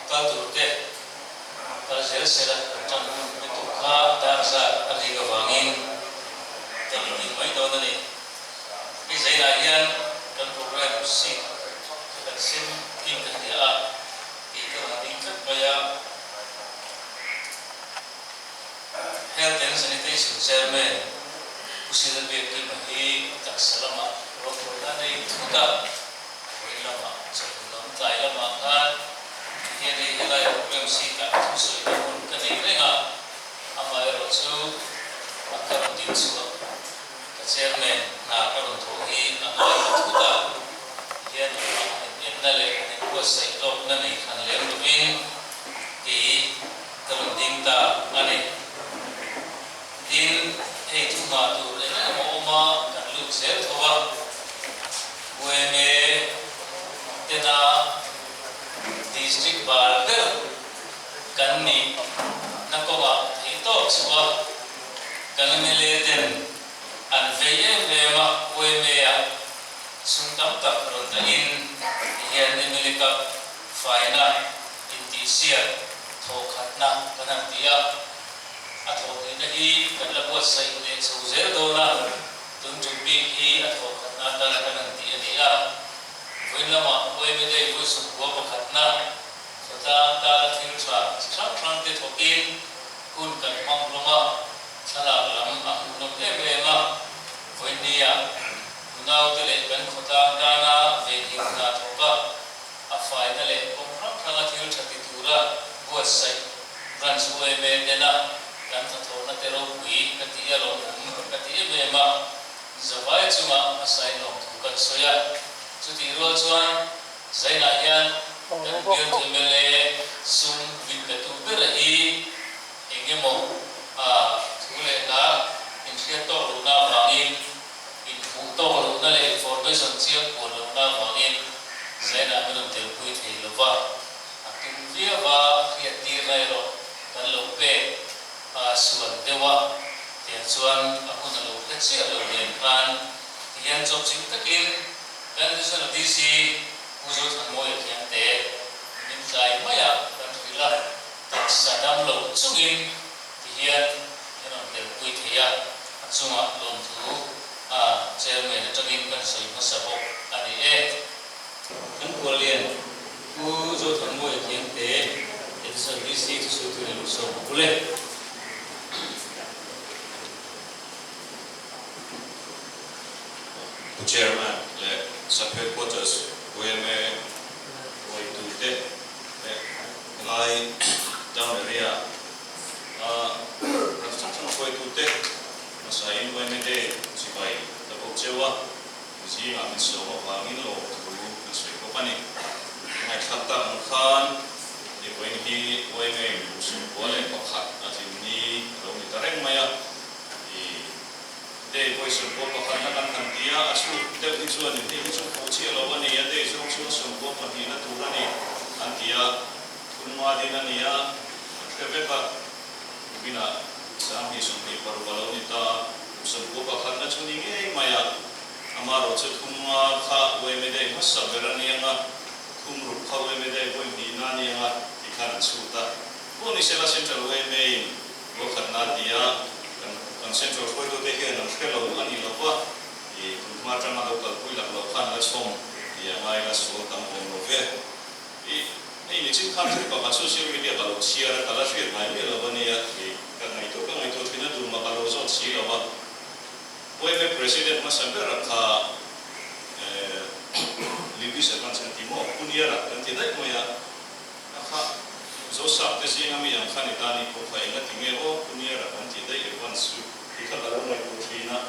Kal tur te kal zel sela kan tan hun lutuk kha dar zat a rik avangin kan inning mai dawn a ni. Hei zailah hian kan program seat kha kan sem in ka hria a, kei ka rawn ding tlat mai a. Health and Sanitation Chairman Pu Sila Biakkima hi taksa lamah ropuina a nei thut a. Vawiin lamah chawhnu lam tlai lamah khan tihian hei helai program seat ah thusawi na hun ka nei reng a, amaherawh chu a ka rawn dil chhuah ka chairman hna ka rawn thawh hi a ngai ta thut a, tihian engmah han in enna leh han in buatsaih lawkna nei hran lem lovin kei ka rawn ding ta a ni. Tin, hei thu nghah tur eng emaw awm a kan lut zel tho a, UMA tena District bal ber kan nih na kawngah theih tawk chhuah a, kan mla ten an vei em em a, UMA ah sum tam tak rawn dahin tihian mla Cup faina intihsiak thawhkhatna kan han ti a. A thawhpuina hi kan la buatsaih leh chho zel dawn a, tun tum bik hi a thawhkhatna atana kan han tih a ni a. Vawiin lamah Uaime Day vawi sawmkua pakhatna khawtlang tana thil tha chi hrang hrang te thawkin hun kan hmang hlawm a, thlalak lam a hmuhnawm em em a. Vawiin nia nunaute leh kan khawtlang tana venhim hna thawk a, a faina leh kawng hrang hranga thil tha ti tura buatsaih Branch UMA tena kan hnathawhna te ropui ka ti a lawmawm ka ti em em a, zavai chunga hmasain lawmthu kan sawi a, chutih rual chuan Zainah hian kan bialtu mla sum min petu bera hi eng emaw a thu leh hla inhriat tawk lohna avangin inhmuh tawk lohna leh information chiang kual lohna avangin Zainah min rawn telpui thei lova. A tum viau a, hriattirna erawh kan lo pek a sual deuh a, tiang chuan a hun a lo hre chiah lo nen khan tihian chawpchilh takin kan Additional DC Pu Zothanmawia Khiangte min tlai maiah kan hrilh a, taksa dam lo chungin tihian min rawn telpui thei a, a chungah lawmthu a Chairman atangin kan sawi hmasa bawk a ni e. Kan Khuallian Pu Zothanmawia Khiangte Additional DC thusawitu ni lo sawm a bul e. Pu Chairman leh Sub Headquarters yma hruaitute leh helai town area a ram hrang hrang hruaitute hmasain yma Day chibai ka ko cheu a. Zingah min sawm avangin lawmthu kan sawi bawk a ni. Ngaihthlak tak ang khan i vawiin hi YMA in kum 91 a tlin ni a lo ni ta reng mai a. I day vawi 91 na kan han ti a, a chhuk deuh hi chuanin hei hi chu fuh chiah lo a ni, a day zawng chu a 92 na tur a ni an ti a, thunma din a ni a, an hre vek a. Kuminah 2026 a lo ni ta a, kum 91 na chu ni ngei mai a. Amaherawh chu thum nga kha UMA Day hmasa ber a ni ang a, thum ruk kha UMA Day vawi hnihna a ni ang a tih khan an chhut a. Pawh ni sela Central UMA in ruakhatna a ti a, kan kan Central hruaitute hian an hre lo a ni lo va, i kum hma atanga lo kalpui lak loh khan la chhawm tih a ngai la sual tam awm lo ve. I hei ni chin khan thil pakhat social media ka lo chhiar a, ka la hriat ngai miah lo a nia, i ka ngaihtuah ka ngaihtuah thin a duh mah ka lo zawt si lo a. Yma President hmasa ber a kha Lewis a kan chhan ti maw? Pu Niara kan ti daih mai a, a kha Zosap te zinga mi ang kha ni ta ni pawh kha eng a ti nge aw Pu Niara kan ti daih Evans chu ti kha ka lo ngaihtuah thin a,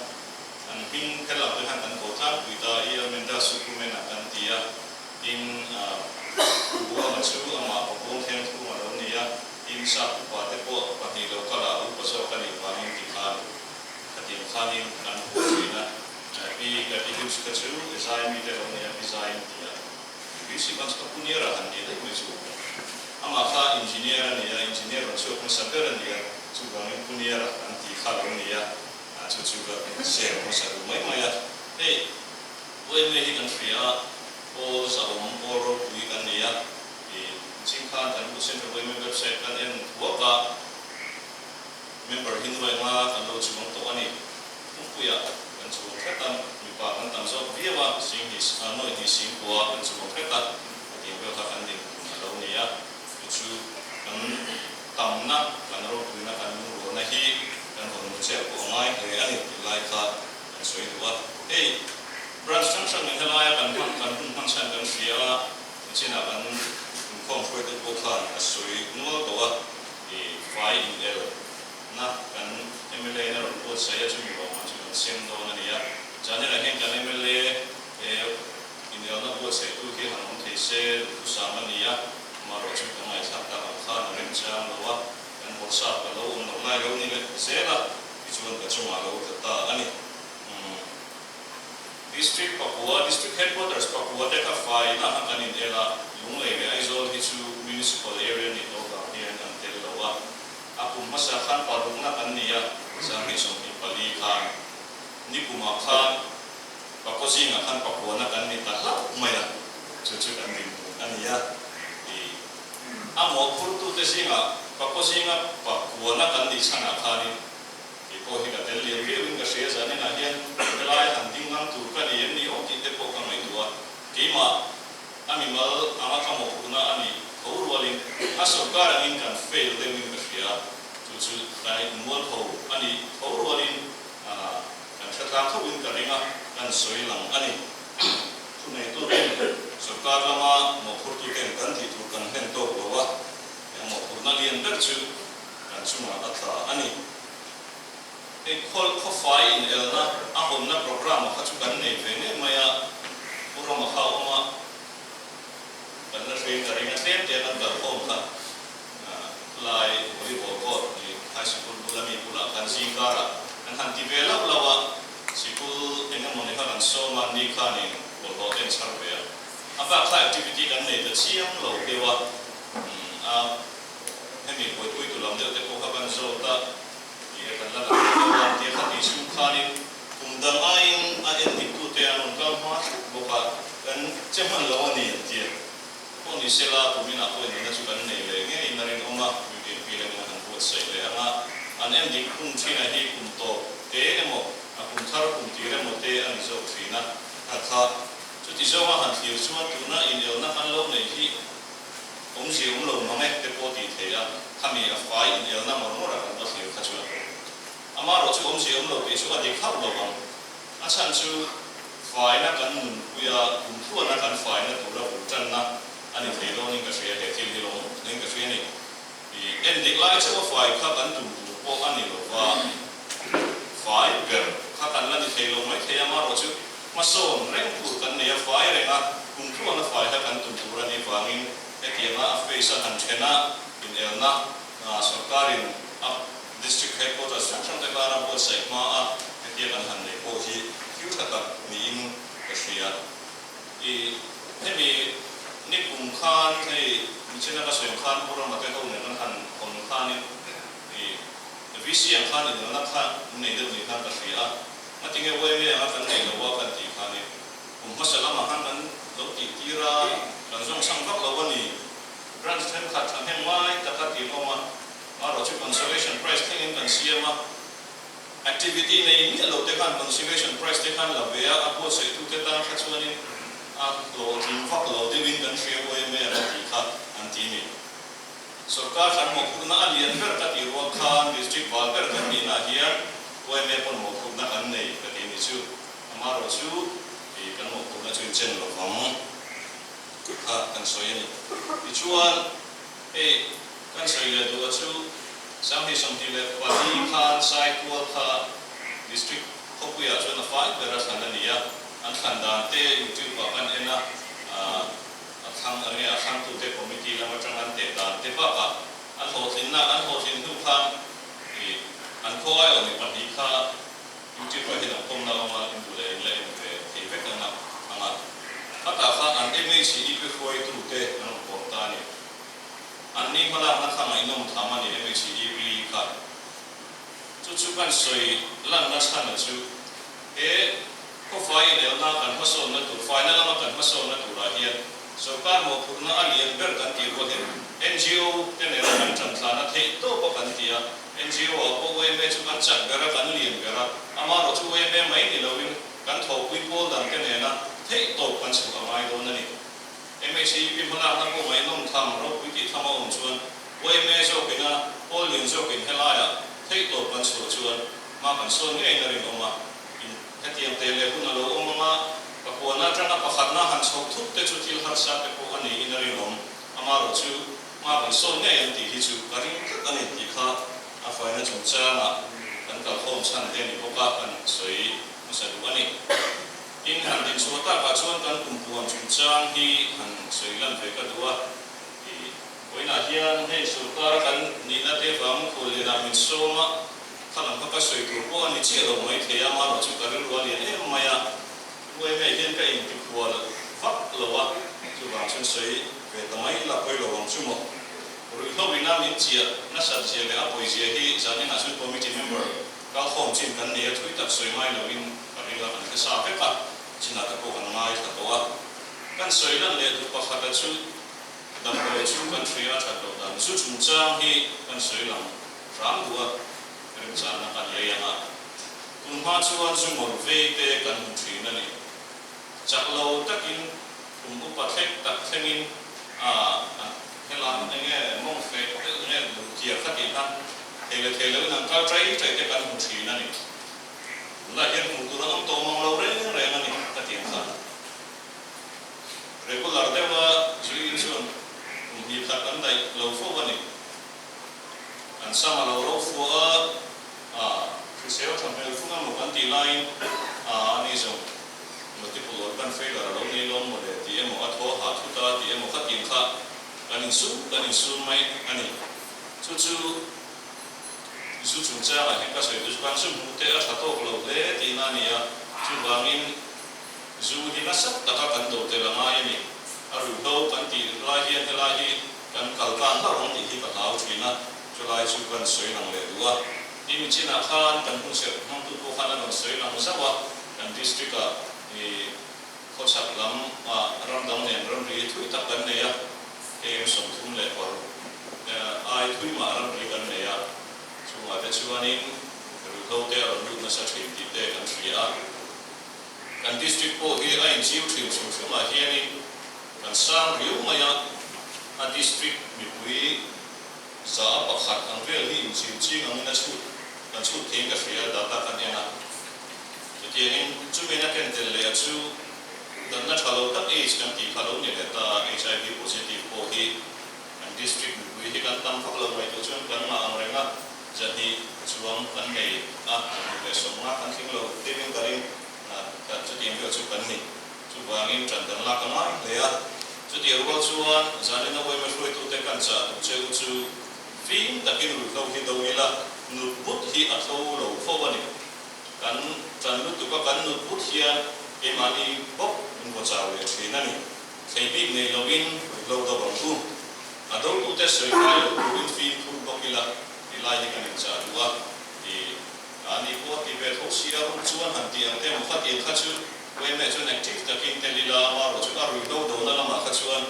an hming kher lam te khan kan ko tlangpui ta i Amanda Sukumen a kan ti a, tin Buanga chu amah Pabuang Thleng thung a lo ni a, tin Sap upa te pawh pahnih lo kal a upa zawk a nih vangin ti khan Khatiang khanin kan hmu thin a, Pi Kathy Hughes kha chu zai mite lo nia pi zai an ti a, Pi Sivans ka pu Niara han ni daih mai chu. Amah kha engineer a ni a, engineer rawn chhuak hmasa ber a ni a, chuvangin pu Niara an tih kha lo ni a, chu chu ka share hmasa duh mai mai a. Hei YMA hi kan hria a, pawl zahawm, pawl ropui kan ni a, i ching. khan kan lut Central yma website kan en thuak a, member hi nuai nga kan lo chuang tawh a ni. Pumpuiah kan chuang hret a, mipa kan tam zawk viau a, sing hnih nuai hnih sing kua kan chuang hret a, hetiang vel kha kan dinhmun a lo ni a, chu chu kan tamna, kan ropuina, kan lungrualna hi kan rawn hmu chiah pawh a ngai hle a ni tih lai kha kan sawi duh a. Hei branch hrang hrangin helaia kan hman kan hun hman chhan kan hria a, nichinah kan inkhawm hruaitu pawh khan a sawi nual tawh a, ih fai inel na kan mla in a rawn buatsaih a, chumi vangah chu kan sem dawn a ni a. Channel-ah hian kan mla he inelna buatsaihtu hi han awm thei se duhthusam a ni a, amaherawh chu kan ngaihthlak tak ang khan a remchang lo a, kan bawrhsap ka lo awm loh lai lo ni leh zel a, tichuan ka chungah lo tla ta a ni. Umm. District pakua, District Headquarters pakua te kha faina a kan inel a, Lunglei leh Aizawl hi chu Municipal Area nih loh vang hian an tel lo a. A kum hmasa khan parukna kan ni a, 2024 khan nikumah khan Pakua zingah khan pakuana kan ni ta hlauh mai a, chu chu kan dinhmun a ni a. Ih, a mawhphurtute zingah Pakua zinga pakuana kan nih chhanah khanin kei pawh hi ka tel lian viauin ka hria, zaninah hian helai han ding ngam tur ka ni em ni aw tih te pawh ka ngaihtuah a, keimah A mimal anga ka mawhphurhna a nih tho rualin a sawrkar angin kan fail deuhin ka hria, chu chu kan inmualpho a nih tho rualin kan hre tlang thoin ka ring a, kan sawi lang a ni. Thuneituten sawrkar lama mawhphurtuten kan tih tur kan hlen tawk lo a, he mawhphurhna lian ber chu kan chungah a tla a ni. Hei khawl khawfai inelna a hawnna programme kha chu kan nei ve ngei mai a, Pu Rama kha a awm a, kan la hruaiin ka ring a, tlem te kan kal khawm kha khulai volleyball court ni high sikul bula mi bulah khan zing karah kan han ti ve lauh lauh a, sikul eng emaw ni kha kan sawm a, ni khanin bawlhhlawh te an chhar ve a, a bak kha activity kan nei ta chiang lo deuh a, a hemi buaipuitu lam deuh te pawh kha kan zawt a. Ti e kan la lang leh deuh a, tia kha tih chhung khanin kum dang aiin a en diktute an rawn kal hma thlap bawk a, kan che hman lo a ni an ti a. Pawh ni sela kuminah pawh inelna chu kan nei leh ngeiin a rinawm a, UDP lamin a han buatsaih leh ang a, an en dik hun thina hi kum tawp te emaw, a kum thar kum tir emaw te a ni zawk thin a, kha kha chuti zawnga han thlir chuan tuna inelna kan lo neih hi Awmzia awm lo mang e te pawh tih theih a, khami a fai inelna ngawr ngawr a kan va thlir kha chuan amaherawh chu awmzia awm lo tih chu a dik hauh lo ang. A chhan chu faina kan nunpui a, kumtluana kan faina tura bul tanna a ni thei dawnin ka hria, he thil hi lawm ning ka hria a ni. I endik lai chauh a fai kha kan tum tur pawh a ni lo va, fai ber kha kan la ni thei lo mai thei a, amaherawh chu Hmasawn reng tur kan nei a, fai reng a, kum tluan a fai kha kan tum tur a nih vangin hetianga a face a han then a, inelna sawrkarin a District Headquarters hrang hrang te kara buatsaih hma a hetia kan han nei pawh hi thil tha tak niin ka hria. I hemi ni kum khan hei michina ka sawi ang khan Pu Rama te ho nen kan han hawn khanin i VC ang khan inelna kha nei deuh ni khan ka hria a. Ngatinge YMA anga kan nei lo a kan tih khan i kum hmasa lamah khan kan lo tih tir a, kan zawng chhang vak lo a ni. Branch thenkhat thahnem ngai taka tih an awm a, marawh chu consolation prize thlengin kan siam a, activity nei miah lo te khan consolation prize te khan la ve a, a buatsaih-tute tan kha chuanin a hlawhtling vak lo deuhin kan hria YMA anga tih kha an ti ni. Sorkar kan mawhphurhna a lian ber ka tih rual khan District val ber kan nihna hian YMA pawn mawhphurhna kan nei ka ti ni chu. Amaherawh chu i kan mawhphurhna chu inchen lo vang kha kan sawi a ni. Tichuan hei kan sawi leh duh a chu 2024 khan Saitual kha District khawpuiah chuan a fai ber a thlan a ni a, an thlan dan te YouTube ah kan en a, A thlang a nge a thlangtute committee lam atang an teh dan te bakah an hlawhtlinna an hlawhtlin hnu khan ih an khawngai awm mi pahnih kha YouTube ah hian an kawmna awm a in duh leh in la en ve thei vek ang a ang a khatah khan an MHEP hruaitute an rawn kawm ta a ni. An ni hmalakna kha ngaihnawm tham a ni MHEP kha. Chu chu kan sawi lanna chhana chu he Khawfai inelna kan hmasawnna tur, faina lama kan hmasawnna turah hian sawrkar mawhphurhna a lian ber kan tih rual hian NGO te nena kan ṭan tlan a theih tawp a kan ti a, NGO ah pawh yma chu kan chak ber a, kan lian ber a, amaherawhchu yma mai ni loin kan thawhpui pawl dang te nena theih tawp kan chhuah a ngai dawn a ni. MHEP hmalakna pawh ngaihnawm tham ropui tih tham a awm chuan yma zawkin a pawl lian zawkin helaiah theih tawp kan chhuah chuan hma kan sawn ngeiin a rinawm a. In hetiang teh leh hun a lo awm ang a, pakuana atanga pakhatna han chhoh thut te chu thil harsa te pawh a niin a rinawm. Amaherawh chu hma kan sawn ngei ang tih hi chu ka ring tlat a ni tih kha a faina chungchangah kan kalkhawm chhan te ni bawk a kan sawi hmasa duh a ni. Tin, han dinchhuah takah chuan kan kumpuan chungchang hi han sawi lan ve ka duh a. I vawiinah hian hei sorkar kan nihna te vang khuallianah min sawm a, kha lam kha ka sawi tur pawh a ni chiah lo mai thei a, amaherawh chu ka rilru a lian em mai a, uaimei hian ka intikhual vak lo a, chuvang chuan sawi ve ta mai la pawi lo ang chu maw. Ruihhlo ina min chiah nasat zia leh a pawi zia hi zaninah chuan committee member kalkhawm chin kan nei a, thui tak sawi ngai loin ka ring a, kan hre sa vek a, chinah te pawh kan ngaithla tawh a. Kan sawi lan leh duh pakhata chu damdawi chu kan hria a that loh dan zu chungchang hi kan sawi lang hram duh a, remchana kan lei ang a. Tun hma chuan zu ngawr vei te kan hmu thin a ni. Chak lo takin kum upa thlek tak thlengin a helam eng nge mawng fek deuh nge duh kiar kha tih kha thei leh thei loin an kal chai chai te kan hmu thin a ni. Tunlai hian hmuh tur an awm tawh mang lo reng reng a ni ka ti ang kha. Regular deuha zui in chuan kum hnih khat an daih lo fo a ni. An sam a lo ro fuah a, a hrisel tha hmel fung emaw kan tih laiin a ani zawng multiple organ failure a lo nei lawm maw le tih emaw a thaw hah thut a tih emaw kha tih kha kan insum kan insum mai a ni. Chu chu zu chungchangah hian ka sawi tu chu kan zu hmuh te a tha tawk lo hle tihna a ni a, chuvangin Zu hi nasa taka kan do tel a ngai a ni. A ruihhlo kan tih lai hian helai hi kan kal tlang hlauh ang tih hi ka hlau thin a, chulai chu kan sawi lang leh duh a. Tin chinah khan kan hun serh hmangtu pawh khan a rawn sawi lang zauh a, kan district ah i khawchhak lam ah ram dang nen ramri thui tak kan nei a, KM 36 ai thui mah ramri kan nei a, chungah te chuanin ruihhlo te a rawn lut nasa thin tih te kan hria a. Kan district pawh hi a inchiu thin hrim hrimah hianin kan sang riau mai a, a district mipui 1% ang vel hi inchiu ching angin a chhut kan chhut theiin ka hria, data kan en a. Chutiangin chumi na ken tel leh a chu danna tha lo tak aids kan tih kha lo ni leh ta a, HIV positive pawh hi kan district mipui hi kan tam vak lo ngaihtuah chuan kan ngah ang reng a. 200 chuang kan nei a, 250 kan tling lo deuhin ka ring a, chutiang vel chu kan ni. Chuvangin ṭan kan lak a ngai hle a, chutiang rual chuan zanina uaima hruaitute kan chah duh che u chu fim takin ruihhlo hi do ila, nut but hi a tho lo fo a ni. Kan ṭan lutuk a, kan nut but hian keimahni bawk min vaw chau leh ṭhin a ni. Thei bik nei loin ruihhlo do ang u. A dotute sawi ngai lo turin fimkhur bawk ila ti lai hi kan inchah duh a, i ani pawh a ti ve tho si a, ruk chuan han ti ang te emaw kha tiang kha chu Wayne chuan active takin tel ila, amaherawh chu a ruihhlo dona lamah kha chuan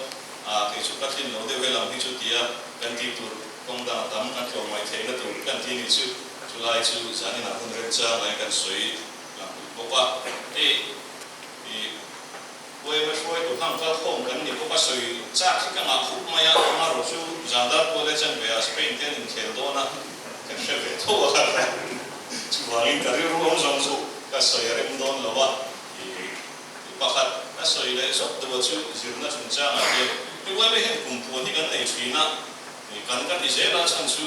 a kei chu ka thlin lo deuh helam hi chu tia kan tih tur kawng dang a tam kan tlawmngaih theihna tur kan ti nih chu chulai chu zaninah hun remchang lai kan sawi lang duh bawk a, hei i. Uaima hruaitu hlang kal khawm kan ni bawk a, sawi chak hi ka ngah khup mai a, amaherawh chu Zandar Kuala chan ve ah Spain te an inkhel dawn a, ka hre ve tho a kha kha chuvangin ka rilru awm zawng chu ka sawi a rem dawn lo a, i pakhat ka sawi leh zawk duh a chu zirna chungchangah hian hei uaima hian kum puan hi kan nei thin a, kan ka ti zel a chhan chu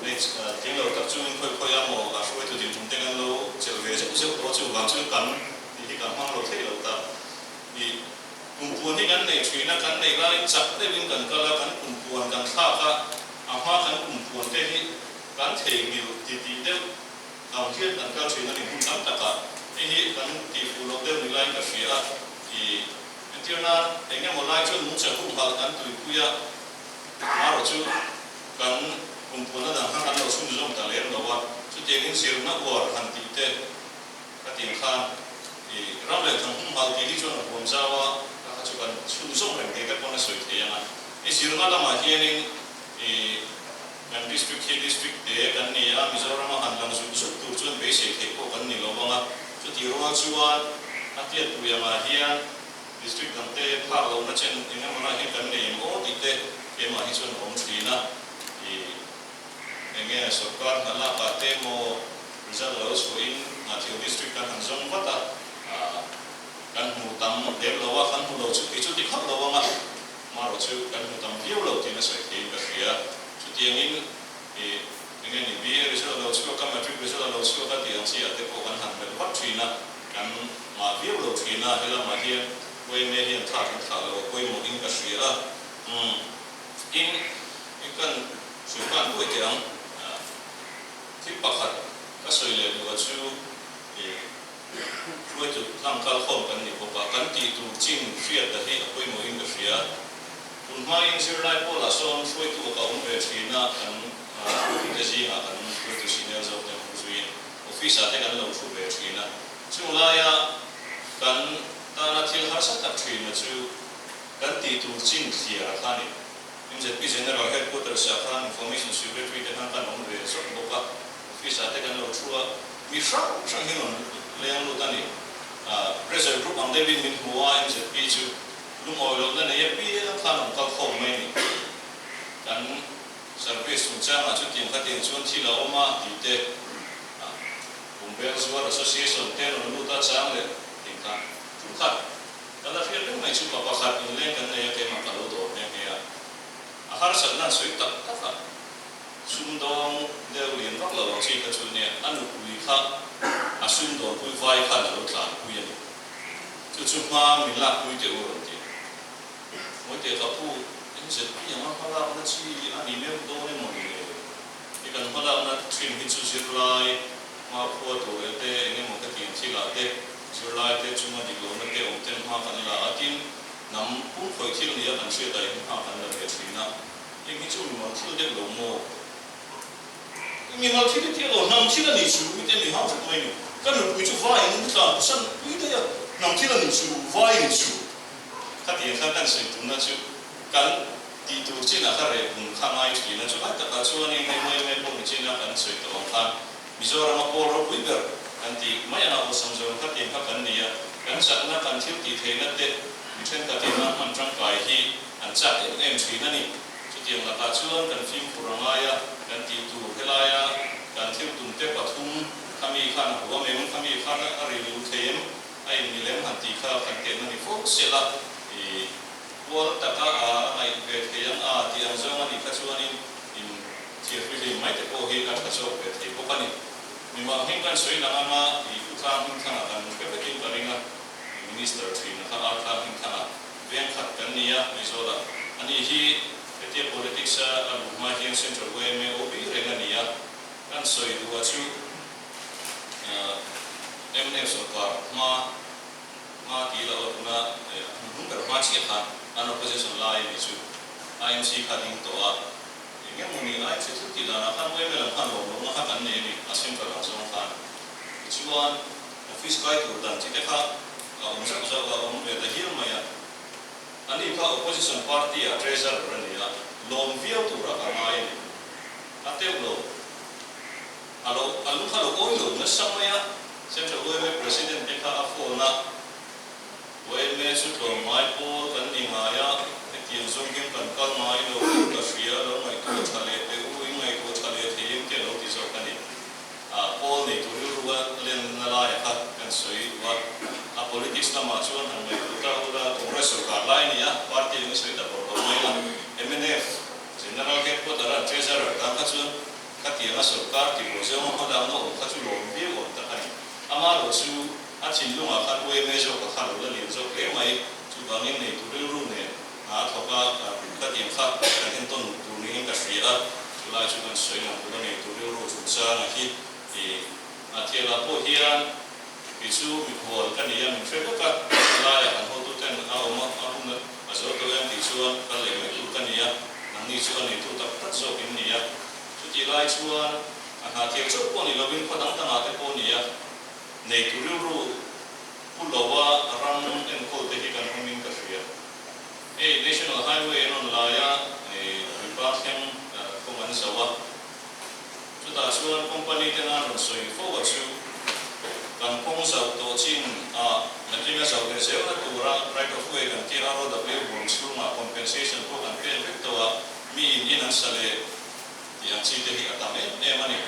hei tling lo tak chungin khawi khawi a maw a hruaitu dinhmun te kan lo chelh ve zeuh zeuh tawh a, chuvang chuan kan Tih hi kan hmang lo theih lo ta. I kumpuan hi kan neih thin a, kan neih laiin chak deuhin kan kal a, kan kumpuan kan thlak a, a hma kan kumpuan te hi kan theihnghilh titih deuh ang hian kan kal thin a ni hmun tam takah. Hei hi kan tihfuh loh deuh ni laiin ka hria a. I entir nan eng emaw lai chuan nungcha humhalh kan tuipui a, marawh chu kan kumpuan a dang kha kan lo chhunzawm ta lem lo a, chutiangin zirna uar han tih te, Ka tih khan i ram leh thang humhal tih hi chuan a huam zau a, ka kha chu kan chhun zawm reng thei te pawn a sawi thei ang a. I zirna lamah hianin Kan district hi district te kan ni a, Mizorama han lang zut zut tur chuan beisei theih pawh kan ni lo vang a, chutih rual chuan a tiatpui angah hian district dangte phak lohna chen eng emaw lai hian kan nei em aw tih te keimah hi chuan a awm thin a. Ih, eng nge sorkar hna lakah te emaw result lo chhuahin Hnahthial district kan han zawng vat a, kan hmu tam lem lo a, kan hmu lo chu kei chu ti khauh lo ang a. Marawh chu kan hmu tam viau lo tiin a sawi theiin ka hria. Chutiangin i eng nge ni BA result a lo chhuak a, Matric result a lo chhuak a tih ang chi ah te pawh kan han melh vat thin a, kan ngah viau lo thin a, helamah hian yma hian thlak in thlah lo a pawimawh in ka hria a. Umm tin i kan sawi khan buai teh ang. Thil pakhat ka sawi leh duh a chu i. Hruaitu hlang kalkhawm kan ni bawk a, kan tih tur chin hriat ta hi a pawimawhin ka hria. Tun hmain zirlai pawlah sawn hruaitu a ka awm ve thin a, kan hruaitute zingah kan hruaitu senior zawk te hmang zuiin office ah te kan lo thu ve thin a. Chung laia kan tana thil harsa tak thin a chu kan tih tur chin thliar a kha ni. MZP General Headquarters ah khan Information Secretary te khan kan awm ve zawk bawk a, office ah te kan lo thu a, mi hrang hrang hi rawn leng lut a ni. Pressure group ang deuhin min hmu a, MZP chu lungawi lohna nei apiang khan rawn kal khawm mai a ni. Kan service chungchangah chutiang khatiang chuan thil a awm a tih te, Bumbel Zuar Association te rawn lut a chang leh tih kha ṭum khat. Ka la hriat reng mai chu pa pakhat inleng kan nei a, keimah ka lo dawr nghe nghe a. A harsatna an sawi tak tak a, sumdawng deuh lian vak lo ang chi kha chu nia, a nupui kha a sumdawnpui vai khan a lo tlanpui a ni. Chu chu hma min lakpui teh u a rawn ti. Mawite ka pu, MZP anga hmalakna chi a ni meuh dawn emaw ni le? I kan hmalakna thin hi chu zirlai hma khua tur leh te eng emaw ka tih ang thilah te, Zirlaite chunga dik lohna te awm ten hma kan la a, tin, hnam pum khawih thil nia kan hriat ah hian hma kan la ve thin a, heng hi chu mimal thil deuh lo maw? Mimal thil hi thil lo, hnam thil a nih chu, mite mi hau hret mai ni. Ka nupui chu vai in tlan pusan pui daih a, hnam thil a nih chu, vai in chu. Khatiang khan kan sawi tumna chu kan tih tur chinah kha reh bun kha ngai thin a, chulai takah chuanin hei yma pawh ni china kan sawi tawh ang khan Mizoram a pawl ropui ber kan tih mai anga awlsam zawng kha tiang kha kan ni a, kan chakna kan thil tih theihna te mi thenkhat in an hman tangkai hi an chak em em thin a ni. Chutiang lakah chuan kan fimkhur a ngai a, kan tih tur helaia kan thil tum te pathum khami khan a huam em, khami khan a ri lu thei em, a in mil em han tih kha kan tehna ni fo sela i kual taka a ngaih ve thei ang a tih ang zawng a nih kha chuanin in Thirhri hlei mai te pawh hi a tha zawk ve thei bawk a ni. Mimang hming kan sawi lang anga i Pu Tlang Hmingthanga kan hre vekin ka ring a, Minister thin a kha Ar Tlang Hmingthanga veng khat kan ni a Aizawlah. Ani hi hetia politics a a luh hma hian Central yma OB reng a ni a, kan sawi duh a chu mnf sawrkar hma hma tih la aw tuna hnuhnung ber hma chiah khan an opposition lai a ni chu IMC kha ding tawh a. Eng nge maw ni ai che thil tih danah khan yma lam khan lawm lohna kha kan nei a ni, a central ang zawng khan. Tichuan office kai tur dan chi te kha a awm zauh zauh a, a awm ve ta hial mai a. Ani kha opposition party ah treasurer a ni a, lawm viau turah ka ngai a ni. A teuh lo, a lo a lu kha lo awi lo nasa mai a, central yma president te kha a phone a, Yma chu tlawmngai pawl kan ni ngai a, hetiang zawng hian kan kal ngai lo in ka hria, lo ngaihtuah tha leh teh u, in ngaihtuah tha leh thei em te a lo ti zawk a ni. Ah, pawl nei tur rilru a lenna laia kha kan sawi duh a, a politics lamah chuan han ngaihtuah ta ula, Congress sorkar lai a ni a, party eng i sawi ta bawrh lo mai a, mnf General Headquarter a Treasurer tan kha chuan khatianga sorkar tihbuai zawnga hmalakna awm kha chu lawm viau awm tak a ni. Amaherawh chu A thinlungah khan yma zawk a kha lo la lian zawk hle mai. Chuvangin neitu rilru nen hna a thawk a, khatiang kha kan entawn tur niin ka hria a. Chulai chu kan sawi lang tur a, neitu rilru chungchanga hi i a thialah pawh hian kei chu mikhual ka ni a, min hre vek a. Chulaiah kan hotuten a awm a, a hun a zo tawh em tih chuan kal leh mai tur ka ni a, nangni chu a neitu tak tak zawk in ni a. Chutih lai chuan a hna thial chauh pawh ni lovin khaw dang dangah te pawh ni a. Neitu rilru pu lova ram enkawl te hi kan awmin ka hria. Hei National Highway an rawn lai a, mipa thleng kawng an zo a. Chutah chuan company ten an rawn sawi fo a chu kan kawng zauh tawh chin ah nakin a zauh leh zelna tura right of way kan tih ROW huam chhungah compensation pawh kan pek vek tawh a, mi in in an sa leh tih ang chi te hi a tam em em a ni.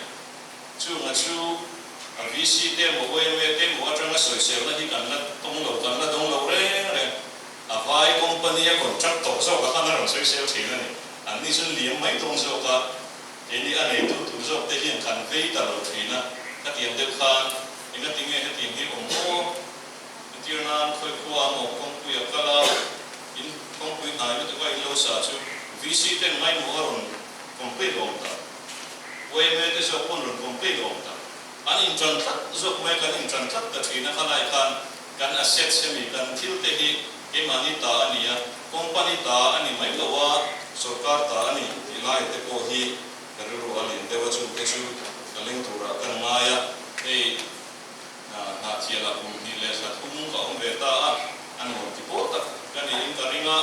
Chunga chu a VC te emaw YMA te emaw atanga sawiselna hi kan la tawng lo, kan la dawng lo reng reng. A vai company a contract tawh zawk a khan a rawn sawisel thin a ni. An ni chuan liam mai dawn zawk a, keini a neitu tur zawk te hian kan vei ta lo thin a. Khatiang deuh khan engati nge hetiang hi awm maw? Entir nan khawi khua a maw kawngpui a kal a, in kawngpui hnai lutuk a in lo sa chu VC ten ngaimawh a rawn complain awm ta. YMA te zawk pawn rawn complain awm ta. An intan tlat zawk mai a, kan intan tlat ta thin a khalai khan Kan assets hemi kan thil te hi keimahni ta a ni a, company ta a ni mai lo a, sorkar ta a ni tih lai te pawh hi ka rilru a lian deuh a, chung te chu ka leng turah ka ngai a, hei Hnahthialah kum hnih leh thla thum ka awm ve ta a, a nuam ti pawh tak ka niin ka ring a,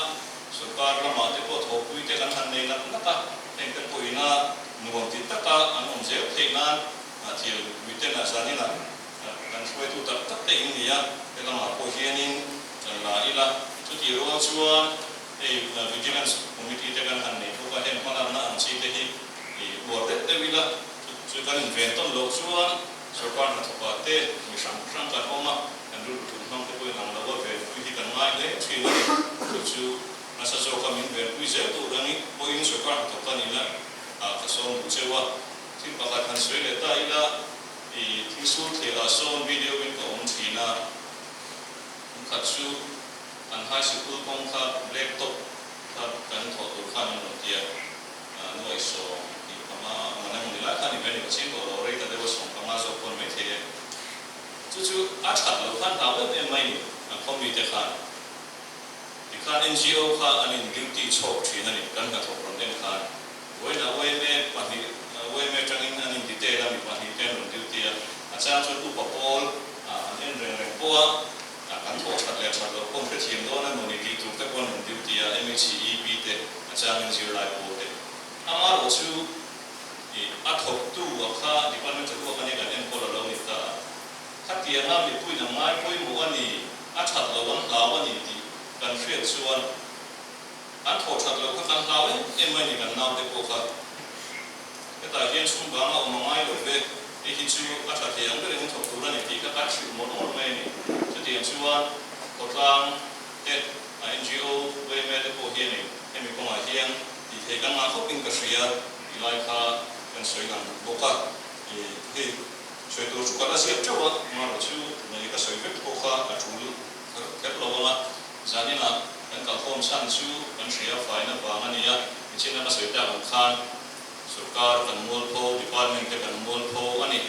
sorkar lamah te pawh thawhpui te kan han nei nak nak a, heng te pawhin a nuam ti taka an awm zel theih nan Hnahthial miten a zaninah Kan hruaitu tak tak te in ni a, he lamah pawh hianin kan la ila. Chutih rual chuan hei Vigilance Committee te kan han nei bawk a, heng hmalakna ang chi te hi uar deuh deuh ila, chu kan inven tawn loh chuan sorkar hnathawkah te mi hrang hrang kan awm a, kan rilru tun hmang te pawhin ang lo a venpui hi kan ngai hle thin a ni. Chu chu nasa zawka min venpui zel tur ang pawhin sorkar hnathawk ka nihna ah ka sawm duh cheu a, thil pakhat han sawi leh ta ila. I thil sur thliah ah sawn video in ka awm thin a, an khat chu an high sikul kawng kha black top kha kan thawh tur khan an rawn ti a, nuaih 25 man emaw ni lai khan i ve ni ka ching tawh lo, rei ta deuh a 15 zawk pawn mai thei e. Chu chu a that loh khan hlau em em mai ni an khaw mite khan. Tikhan NGO kha an in duty chhawk thin a ni kan hnathawk rawn en khan. Vawiinah YMA pahnih YMA atangin an in detail a, mi pahnih te an rawn duty a, a chang chuan upa pawl an en reng reng pawh a, kan thawh that leh that loh pawh an hrethiam dawn emaw ni tih tur te pawh an rawn duty a, MHEP te a changin zirlai pawl te. Amaherawh chu ih a thawktu a kha department tha ruak a nia kan enkawl a lo ni ta a, khatianga mipuiin an ngai pawimawh a ni, a that loh an hlau a ni tih kan hriat chuan, An thawh that loh kha kan hlau em em mai ni kan naute pawh kha. Hetah hian chhung vang a awm a ngai lo ve, hei hi chu a tha thei ang berin thawk tur a ni tih kha kan hrilh mawlh mawlh mai a ni. Chutiang chuan khawtlang te, a NGO, yma te pawh hianin hemi kawngah hian tih theih kan ngah khawpin ka hria tih lai kha kan sawi lang bawk a. Hei sawi tur chu ka la ziak teuh a, amaherawh chu tunah hi ka sawi vek pawh kha a tul kher lo ang a. Zaninah kan kalkhawm chhan chu kan hria faina vang a ni a, nichina ka sawi tak ang khan sorkar kan mualpho, department te kan mualpho a ni.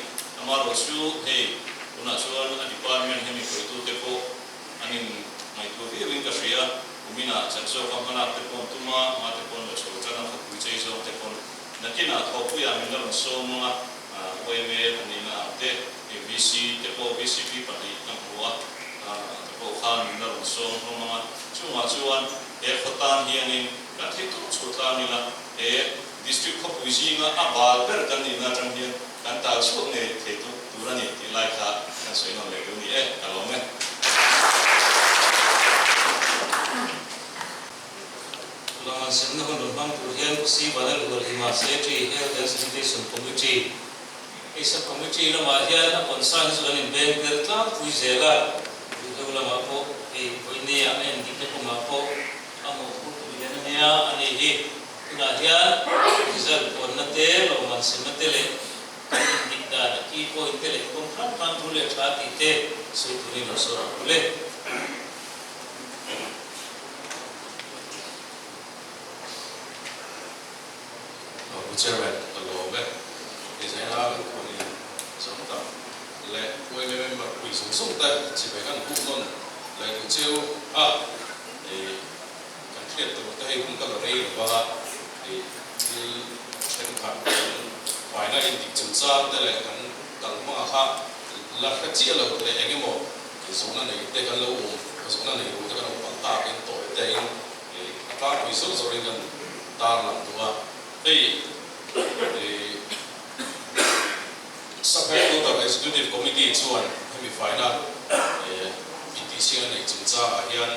Amaherawh chu hei tunah chuan a department hemi hruaitute pawh an in ngaihtuah viauin ka hria, kuminah chan zawka hmalak te pawh an tum a, hma te pawh an la chho tan a, khawpui chei zawng te pawh nakinah thawhpuiah min la rawn sawm ang a, YMA an nihna ang te, VC te pawh VCP pahnih ka hmu a. Te pawh khan min la rawn sawm hlawm ang a, chungah chuan he khaw tan hianin kan thei tawp chhuah tlang ila, he District khawpui zinga a bal ber kan nihna atang hian kan tal chhuak ngei thei tawp tur a ni tih lai kha kan sawi nawn leh duh ni e, ka lawm e. Lawng an semna hun rawn hmang tur hian Usi Vanel Hualhima Secretary Health and Sanitation Committee Hei sub committee lamah hian a concern hi chu kan inbeng tel tlangpui zel a, duhlo lamah pawh hei vawinia a endikna kawngah pawh a mawhphurh tu lian a nia a ni hi. Tunah hian result puanna te, lawmman semna te leh kan endik dan a key point te leh kawng hrang hrang thu leh tha tih te sawi turin lo sawi ang ule. Pu Chairman, ka lawm e. Kei zaina kan khualin zawng tak leh yma member pui zawng zawng te chibai kan hmuh nawn leh duh cheu a, ih kan hriat tur te hei hun ka la rei lo va, ih thil thenkhat kan faina indik chungchang te leh kan kal hmanga kha la hre chiah lo leh eng emaw zawhna nei te kan lo awm, zawhna nei ru te kan awm palh takin tawi tein ih a tlangpui zawr zawrin kan. Tar lang duh a, hei chuan hemi faina intihsiakna neih chungchangah hian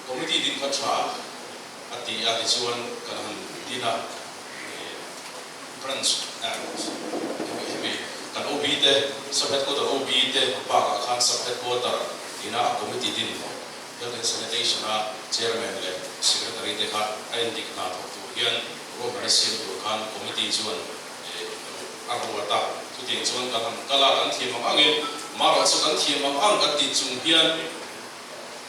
committee din kha tha a ti a, tichuan kan han din a, branch hemi kan OB te, sub headquarter OB te bakah khan sub headquarter tina a committee din Health and Sanitation a Chairman leh Secretary te kha a endik hna thawk tur hian ruahmanna siam tur khan Committee chuan a ruat a. Chutiang chuan kan han kal a, kan thiam ang angin marawh chu kan thiam ang ang kan tih chung hian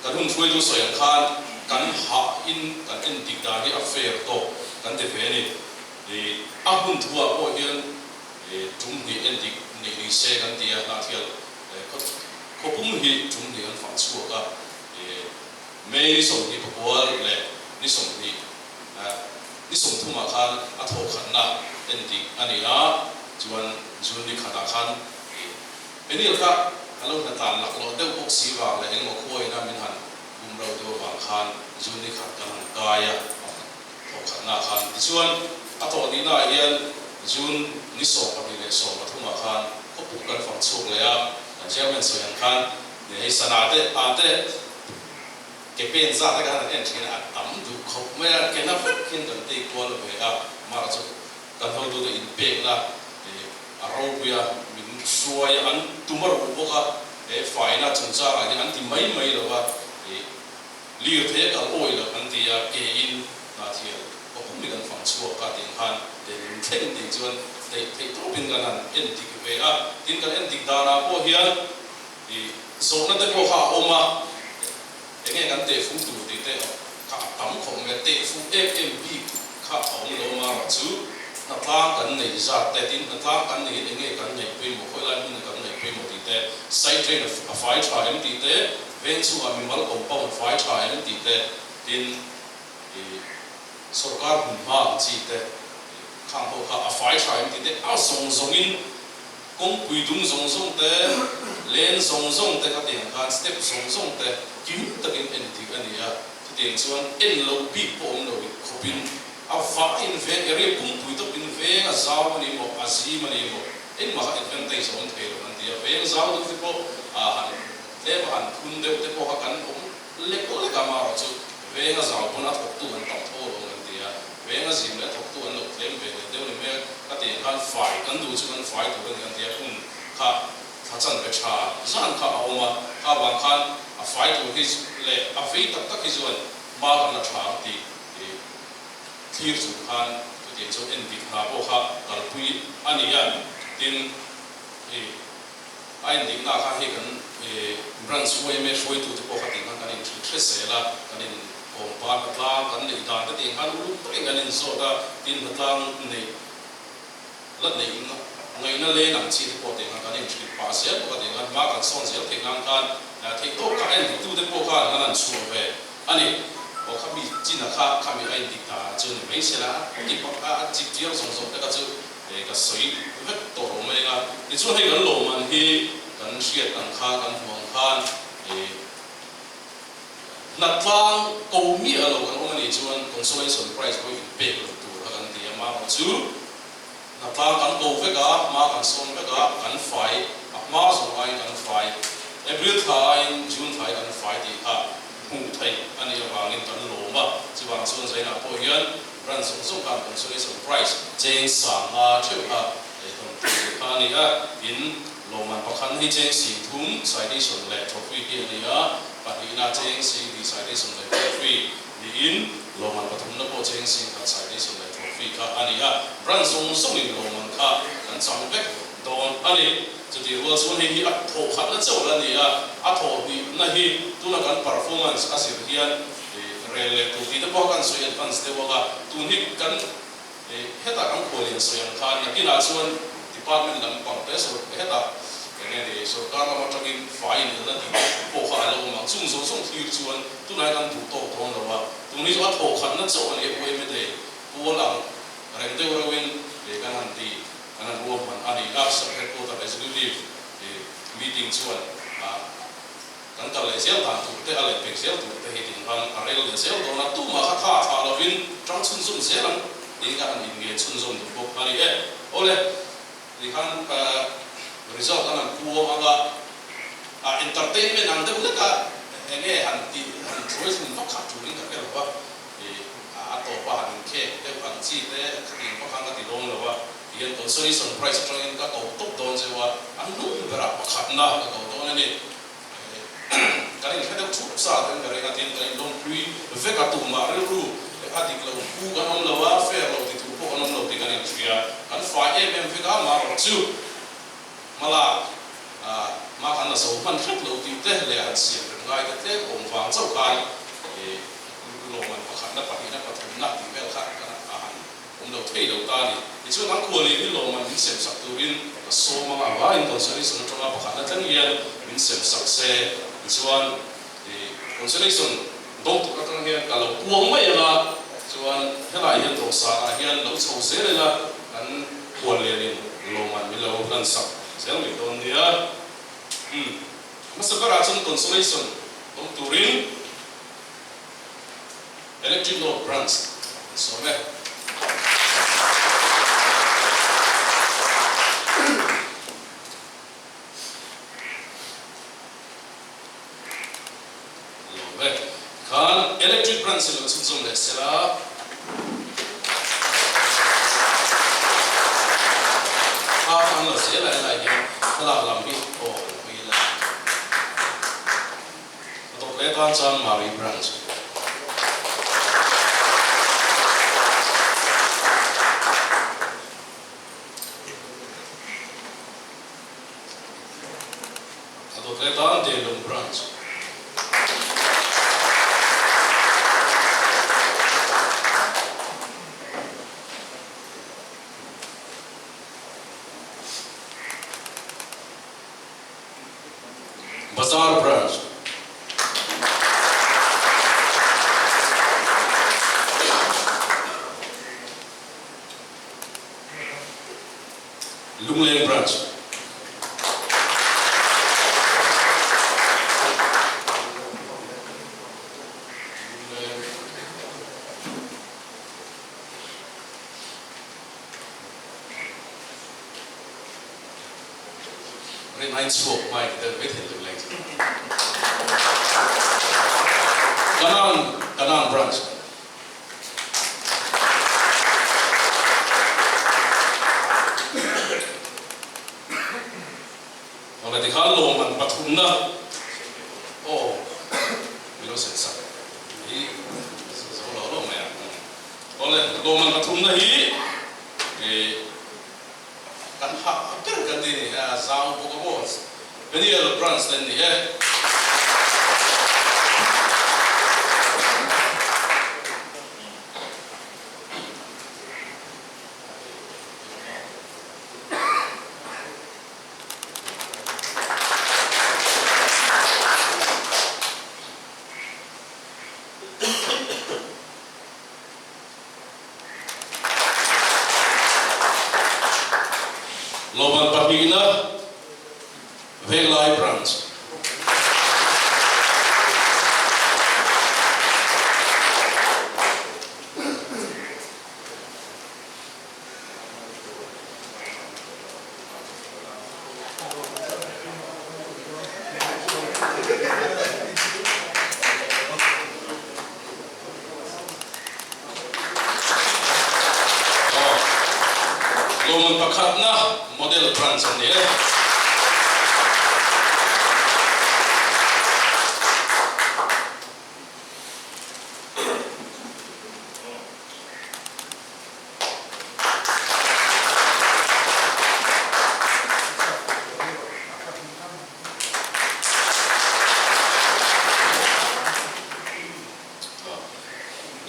kan hun hruaitu sawi ang khan kan hah in kan endik dan hi a fair tawk kan ti ve a ni. A hun thuah pawh hian tum hnih endik neih ni se kan ti a, Hnahthial Khawpum hi tum hnih an fah chhuak a, May ni 29 leh ni 20 ni 30 ah khan a thawhkhatna en dik a ni a, chuan June ni khatah khan Peniel kha a lo hnatlan laklawh deuh bawk si vang leh engemaw khuaina min han bum reuh deuh avang khan June ni khat kan han kai a, a thawhkhatna khan. Tichuan a thawh nihna ah hian June ni 12 leh 13 ah khan khawpum kan fang chhuak leh a, Kan chairman sawi ang khan hei sana te pa te ke pen zat te khan an en thin a, a tam duh khawp mai a, ke na vek hian kan tei kual ve a, mara chu kan hotute inpekna a ropui a, min hruai a, an tum a ruh bawk a, he faina chungchangah hian an ti mai mai lo a, Lirthei a kal awih loh an ti a, ke in hna thial ka pum in an fang chhuak a tih ang khan min thleng tih chuan theih theih tawp in kan han en dik ve a, tin kan en dik dan ah pawh hian ih zawhna te pawh kha a awm a, enge kan teh fuh tur tih te kha a tam khawp mai a, teh fuh em em bik kha a awm lo marawh chu hnatlang kan neih zat te, tin hnatlang kan neih in enge kan neih pawimawh, khawi lai hmun ah kan neih pawimawh tih te, side drain a fai tha em tih te, Veng chhungah mimal compound fai tha em tih te, tin ih sorkar hmun hma ang chi te khang pawh kha a fai tha em tih te, a zawng zawngin kawngpui dung zawng zawng te, len zawng zawng te kha tiang khan step zawng zawng te kim takin en dik a ni a, chutiang chuan en loh bik pawh awm lo khawpin a vah in veng area pumpui tawpin veng a zau a ni maw, a zim a ni maw, engmah kha advantage a awm thei lo an ti a, veng zau deuh te pawh a han. Tlem a han phun deuh te pawh kha kan awm lek lek a, amaherawh chu venga zau pawn a thawktu an tam tho lo kan ti a, venga zim leh a thawktu an lo tlem ve leh deuh ni mai a, ka tih ang khan fai kan duh chu kan fai tur a ni kan ti a, hun kha thla chan ve tha zan kha a awm a, kha vang khan a fai tur hi leh a vei tak tak hi chuan hma kan la tha ang tih thlir chung khan chutiang chu endik hna pawh kha kalpui a ni a, tin hei. A indikna kha hei kan branch yma hruaitute pawh kha tih khan kan inhrilh hre zel a, kan in kawmpa hnatlang kan neih dan te tih khan uluk takin kan inzawt a, tin hnatlang neih la neih ngaihna leng ang chi te pawh tih khan kan inhrilh pah zel bawk a tih khan hma kan sawn zel theih nan khan theih tawk kha a indiktute pawh khan an han chhuah ve a ni. Aw kha mi china kha khami a indik danah chuan ni mai se la, a ti a chip chiang zawng zawng te kha chu Hei ka sawi vek tawh lo mai a, tichuan hei kan lawmman hi kan hriat ang khan kan hmuh ang khan ih hnatlang ko miah lo kan awm a nih chuan consolation prize pawh in pek loh tur kha kan ti a, mahmawh chu hnatlang kan ko vek a, hma kan sawn vek a, kan fai a hma zawng aiin kan fai, April thla aiin June thla hi kan fai tih kha hmuh theih a nih avangin kan lawm a, chuvang chuan Zainah pawh hian Brand zawng zawng khan consolation prize cheng sanga theuh kha ei tawn tur tih kha a ni a, tin lawmman pakhat hi cheng 30 citation leh trophy hi a ni a, pahnihna cheng 20 citation leh trophy niin lawmman pathumna pawh cheng 10,000 citation leh trophy kha a ni a, brand zawng zawngin lawmman kha kan chang vek dawn a ni. Chutih rual chuan hei hi a thawhkhatna chauh la ni a, a thawhhnihna hi tuna kan performance a zir hian Rel leh tur tih te pawh kan sawi advance deuh ang a, tun hi kan hetah kan khualin sawi ang khan nakinah chuan department lam pang te sawr hetah eng nge ni sorkar lam atangin fai inelna tih te pawh kha a lo awm ang, chung zawng zawng thlir chuan tunah hian kan duh tawk dawn lo a, tun hi chu a thawhkhatna chauh a ni a UMA day pual ang reng deuh reuhin kan han ti kan han ruahman a ni a, sub headquarter executive meeting chuan Kan kal leh zel dan tur te, a leh pek zel tur te hi tih khan a rel leh zel dawn a, tumah kha tha thlah lovin tang chhunzawm zel ang tiin ka han inngen chhunzawm duh bawk a ni e. Awle, Tikhan result an han puang anga a entertainment ang deuh hlek a enge han tih han hruai thlum vak kha tulin ka hre lo va, ih a tawp a han inkhek deuh ang chi te khatiang vak khan ka ti dawn lo va, tihian consolation prize atangin ka ko tawp dawn cheu a, a hnung berah pakhatna ka ko dawn a ni. Kan inhre deuh thup sa ten ka ring a, tin kan inlawmpui vek a, tumah rilru a dik lo pu kan awm lo a, fair lo ti tur pawh kan awm lo tih kan inhria. Kan fai em em vek a, marawh chu hmalak hma kan la zo hman hret lo tih te leh han siam rem ngai te tlem awm vang chauh khan lawmman pakhatna pahnihna pathumna tih vel kha kan a han Awm lo thei lo ta a ni. Tichuan an khualin hi lawmman min sem sak turin ka sawm anga vaiin consolation atanga pakhatna thleng hian min sem sak se. Tichuan i consolation dawng tur atang hian ka lo puang mai anga chuan helai hian dawhsanah hian lo chho zel ila kan khuallianin lawmman min lo hlan sak zel mai dawn nia. Umm hmasa berah chuan consolation dawng turin. Electric North Branch an sawm e. Lawm e. Tikhan Electric Branch hi lo chhunzawm leh sela. Thla an la zel a helai hian thlalak lam hi aw kan hawi ila. A dawt leh tan chuan Mari Branch. A dawt leh tan Delung Branch. Bazar Branch. Lungleng Branch. Lungleng. Rinai chhuak mic deuh mai thei lo leng chu. Kanan Kanan branch. Awle tikhan lawmman pathumna aw min lo sawi sak hi zo lo lo mai a. Awle lawmman pathumna hi Kan hah ber kan ti ni a, zau bawk a maw? Peniel branch te an ni e. Lawman pahnihna Venglai Branch. Lawmman pakhatna model branch a ni e.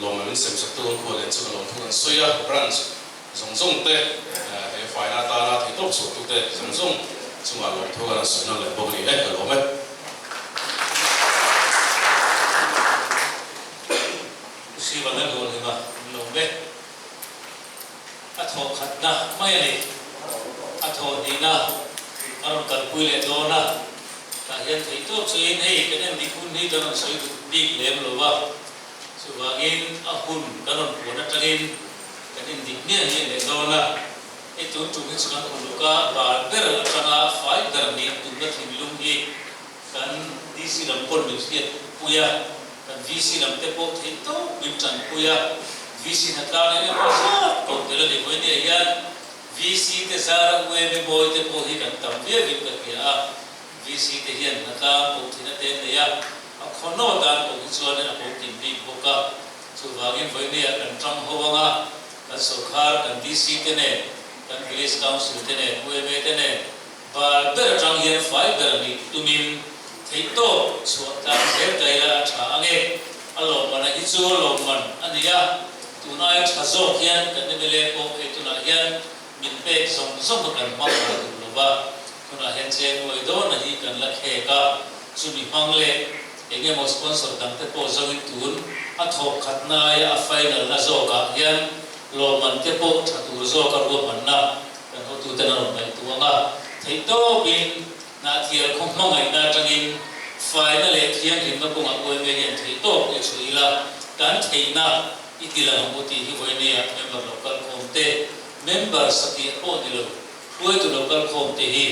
Lawmman min sem sak tu an khua leh chu ka lawmthu kan sawi a, branch zawng zawng te he faina atana theihtawp chhuah tu te zawng zawng chungah lawmthu kan han sawi nawn leh bawk a ni e, ka lawm e. Sivan a dawn hlim a, min lawm e. A thawh khatna mai a ni. A thawh hnihna a rawn kalpui leh dawn a, tah hian theih tawp chuin hei kan en dik hun hi kan rawn sawi duh bik lem lo va, chuvangin a hun kan rawn puan atangin kan en dik miah miah leh dawn a. Hei tun tum hi chu kan uluk a, bal ber atanga fai ber nih tumna thinlung hi kan DC lam pawn min hriat pui a, kan VC lam te pawh theih tawp min tan pui a, VC hnatlang eng emaw zat tawh tel a ni. Vawinia hian VC te zara UMA bawi te pawh hi kan tam viau in ka hria a, VC te hian hnatlang pawh thina te an nei a, a khaw dan pawh hi chuanin a ko kim bik bawk a, chuvangin vawinia kan tang ho anga kan sorkar, kan DC te nen, kan Village Council te nen, UMA te nen bal ber atang hian fai ber nih tumin theihtawp chhuah tlang zel ta ila a tha ange. A lawmman a hi chu lawmman a ni a, tun aia tha zawk hian kan mla pawh hei tunah hian min pek zawng zawng kha kan hmang ngai duh lo va, tunah hian cheng uai dawn a hi kan la khek a, chumi hmang leh eng emaw sponsor dang te pawh zawngin tun a thawh khatna aia a final na zawkah hian lawmman te pawh tha tur zawka ruahmanna kan hotuten a rawn ngaihtuah ang a, theihtawpin Hnahthial khaw hmangaihna atangin faina leh thianghlimna kawngah uaime hian theihtawp i chhuih ila, kan theihna i ti lang ang u tih hi vawinia member lo kal khawm te, member satliah pawh ni lo, hruaitu lo kal khawm te hi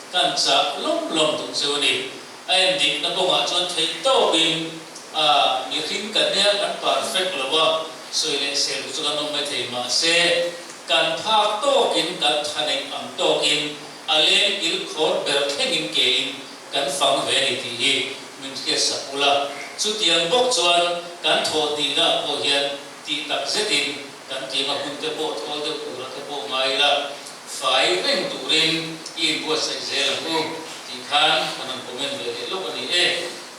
kan chah lawm lawm tum cheu a ni. A endikna kawngah chuan theihtawpin a mihring kan nia kan perfect lo a, sawi leh sel chu kan awm mai thei mahse kan phak tawkin kan tha neih ang tawkin A leng il khawr ber thlengin kein kan fang ve a ni tih hi min hriatsak ula. Chutiang bawk chuan kan thawh hnihna ah pawh hian tih tak zetin kan tiang a hun te pawh thawl deuh tura te pawh ngai ila, fai reng turin i inbuatsaih zel ang u tih khan kan han comment ve leh lawk a ni.